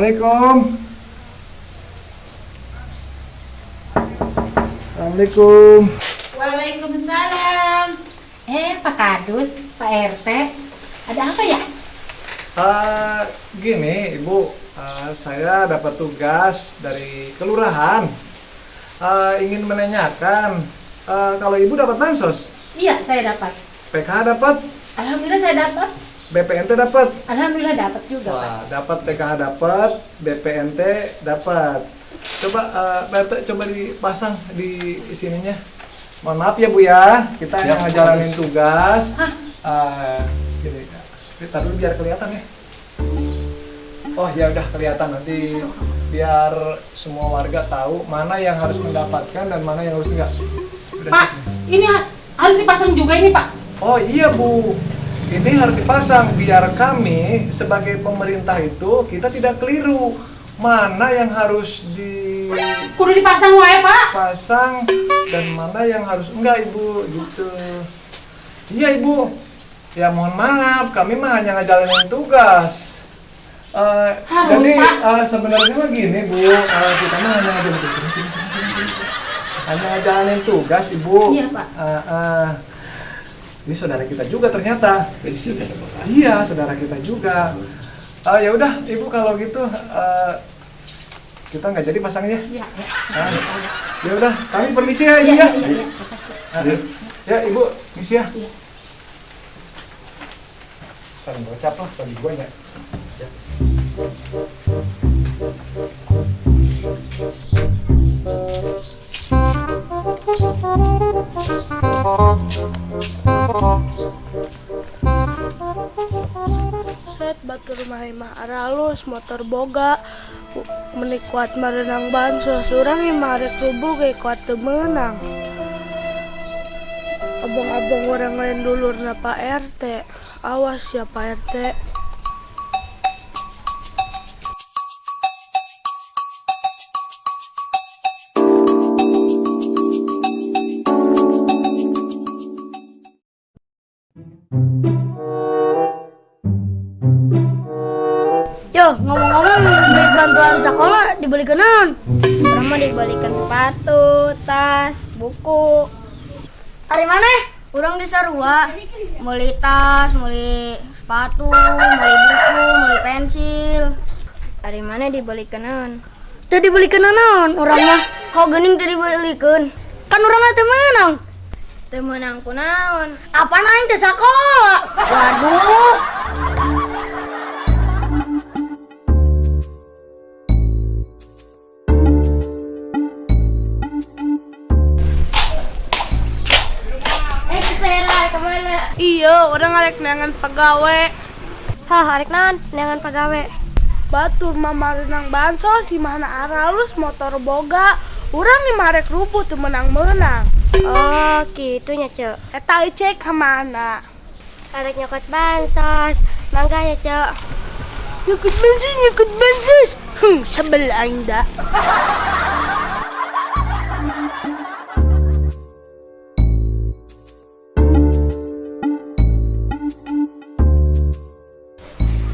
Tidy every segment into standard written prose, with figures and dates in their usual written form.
Assalamualaikum. Assalamualaikum. Waalaikumsalam. Pak Kadus, Pak RT, ada apa ya? Gini, Ibu, saya dapat tugas dari kelurahan. Ingin menanyakan kalau Ibu dapat bansos? Iya, saya dapat. PKH dapat? Alhamdulillah saya dapat. BPNT dapat? Alhamdulillah dapat juga. Wah, Pak. Dapat PKH dapat, BPNT dapat. Coba Pak RT, coba dipasang di sininya. Mohon maaf ya Bu ya, kita yang ngejalanin tugas. Hah? Gini, taruh dulu biar kelihatan ya. Oh ya udah kelihatan, nanti biar semua warga tahu mana yang harus mendapatkan dan mana yang harus enggak. Udah, Pak, siap. Ini harus dipasang juga ini Pak. Oh iya Bu, ini harus dipasang biar kami sebagai pemerintah itu kita tidak keliru mana yang harus di Kudu dipasang wae Pak. Pasang dan mana yang harus enggak Ibu gitu. Iya Ibu. Ya mohon maaf, kami mah hanya ngejalanin tugas. Harus, jadi, Pak. Sebenarnya mah gini Bu, kita mah hanya ngejalanin tugas Ibu. Iya Pak. Ini saudara kita juga ternyata. Ini saudara Bapak. Iya, saudara kita juga. Ya udah Ibu kalau gitu kita nggak jadi pasangnya. Iya. Ya udah, kami permisi ya Ibu ya. Iya, makasih. Ya Ibu, misi ya. Iya. Saling gocap lah bagi gue ya. Set batur mah imah aralus motor boga meni kuat merenang bansos urang imah arek rubuh ge kuat teu meunang. Abang-abang orang lain dulurna Pak RT. Awas ya Pak RT. Yo, ngomong-ngomong duit bantuan sekolah dibelikan naon? Urang mah dibelikan sepatu, tas, buku. Ari maneh? Urang di sarua. Meuli tas, meuli sepatu, meuli buku, meuli pensil. Ari maneh dibelikan naon? Teu dibelikeun naon urang mah. Ho geuning teu dibelikeun. Kan urang mah teu meunang. Teu meunang kunaon? Apaan aing teu sakola? Waduh. Iya, orang arek neangan pagawe. Hah, arek naon neangan pagawe? Batur mah marenang bansos, imahna aralus motor boga. Urang imah arek rubuh teu meunang-meunang. Oh, kitu nya, Ceu. Eta cek ka mana? Arek nyokot bansos. Mangga ya, Ceu. Nyokot bansos, nyokot bansos. Sebel aing da.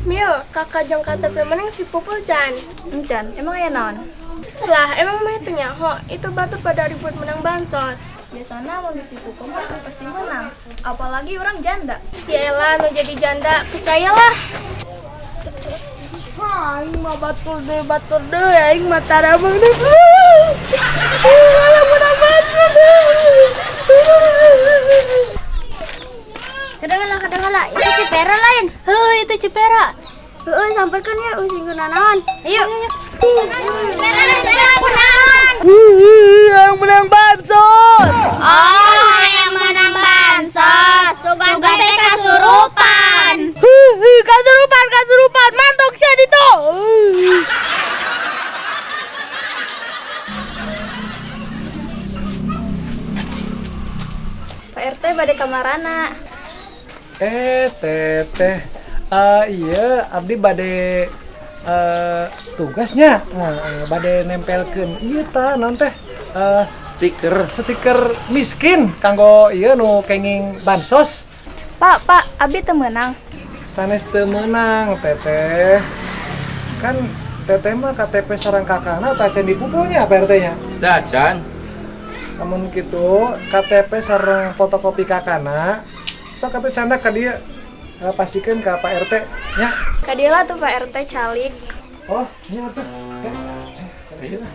Mil, kakak jeung KTP maneh si pupul can. Encan, emang aya naon? Lah, emang mah teu nyaho, itu batu pada ribut menang bansos. Biasana mun ditipu mah pasti menang, apalagi orang janda. Yaelah nu jadi janda, percayalah. Aing mah batur deui, aing mah tara meunang. Aing menang bansos. Kadangala, itu Cipera lain. Heuh, itu Cipera. Heuh, samperkeun ya using naon. Ayo. Cipera, Cipera kunaon? Yang menang bansos. Oh, yang menang bansos. Sugan teh kasurupan. Kasurupan, kasurupan, mantok sia ditu. Pak RT bade kamarana. Teteh, iya, abdi bade tugasnya, bade nempelkeun ieu ta naon teh? Stiker miskin kanggo ieu nu kenging bansos. Pak, Pak, abdi teu meunang. Sanes teu meunang, Teteh. Kan Teteh mah KTP sareng kakana tacan dipupulnya Pak RT-nya. Tacan. Namun gitu KTP sareng fotokopi kakana sok atuh candak ka dieu. Pasikeun ka Pak RT nya. Ka dieu lah tuh Pak RT calik. Oh, nya atuh. Ayo.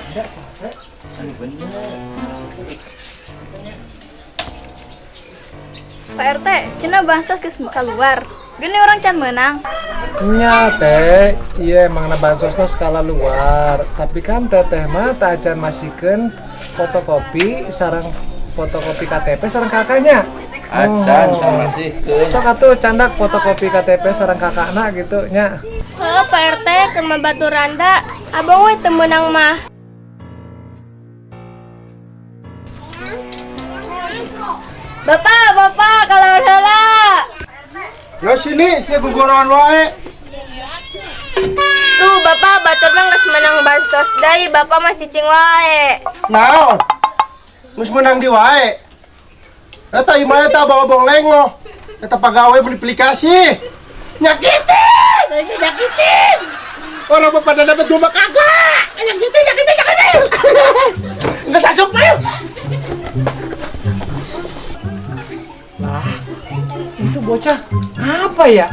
Enggak capek. Anu bener. Pak RT, cenah bansos geus keluar. Gini orang can menang. Nya teh, iya emangna bansosna skala luar. Tapi kan teteh mah tacan masikeun fotokopi sareng fotokopi KTP sareng kakaknya. Acan oh. Masihkeun. Sok atuh candak fotokopi KTP sareng kakakna gitu nya. Heuh Pak RT keur mah randa, abang we teu meunang mah. Bapak, bapak, kalau heula. Ya sini, sia guguran wae. Tuh bapak batur mah geus menang bansos deui, bapak mah cicing wae. Naon? Geus menang di wae. Eta imah eta bawa lengo. Eta pagawe beli aplikasi. Nyakitin, ini nyakitin. Orang bapak pada dapat dua kagak. Nyakitin, nyakitin, nyakitin. Geus asup ayo. Lah, itu bocah apa ya?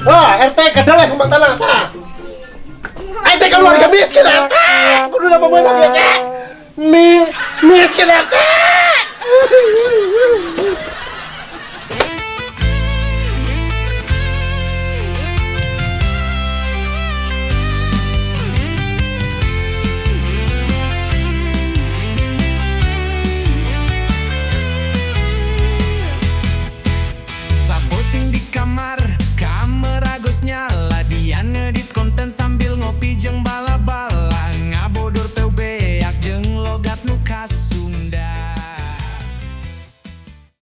Wah, RT kedel ya kematalan ta. RT keluarga miskin RT. Kudu nama menang ya. Mi miskin RT. Sapoting di kamar, kamera geus nyala, dia ngedit konten sambil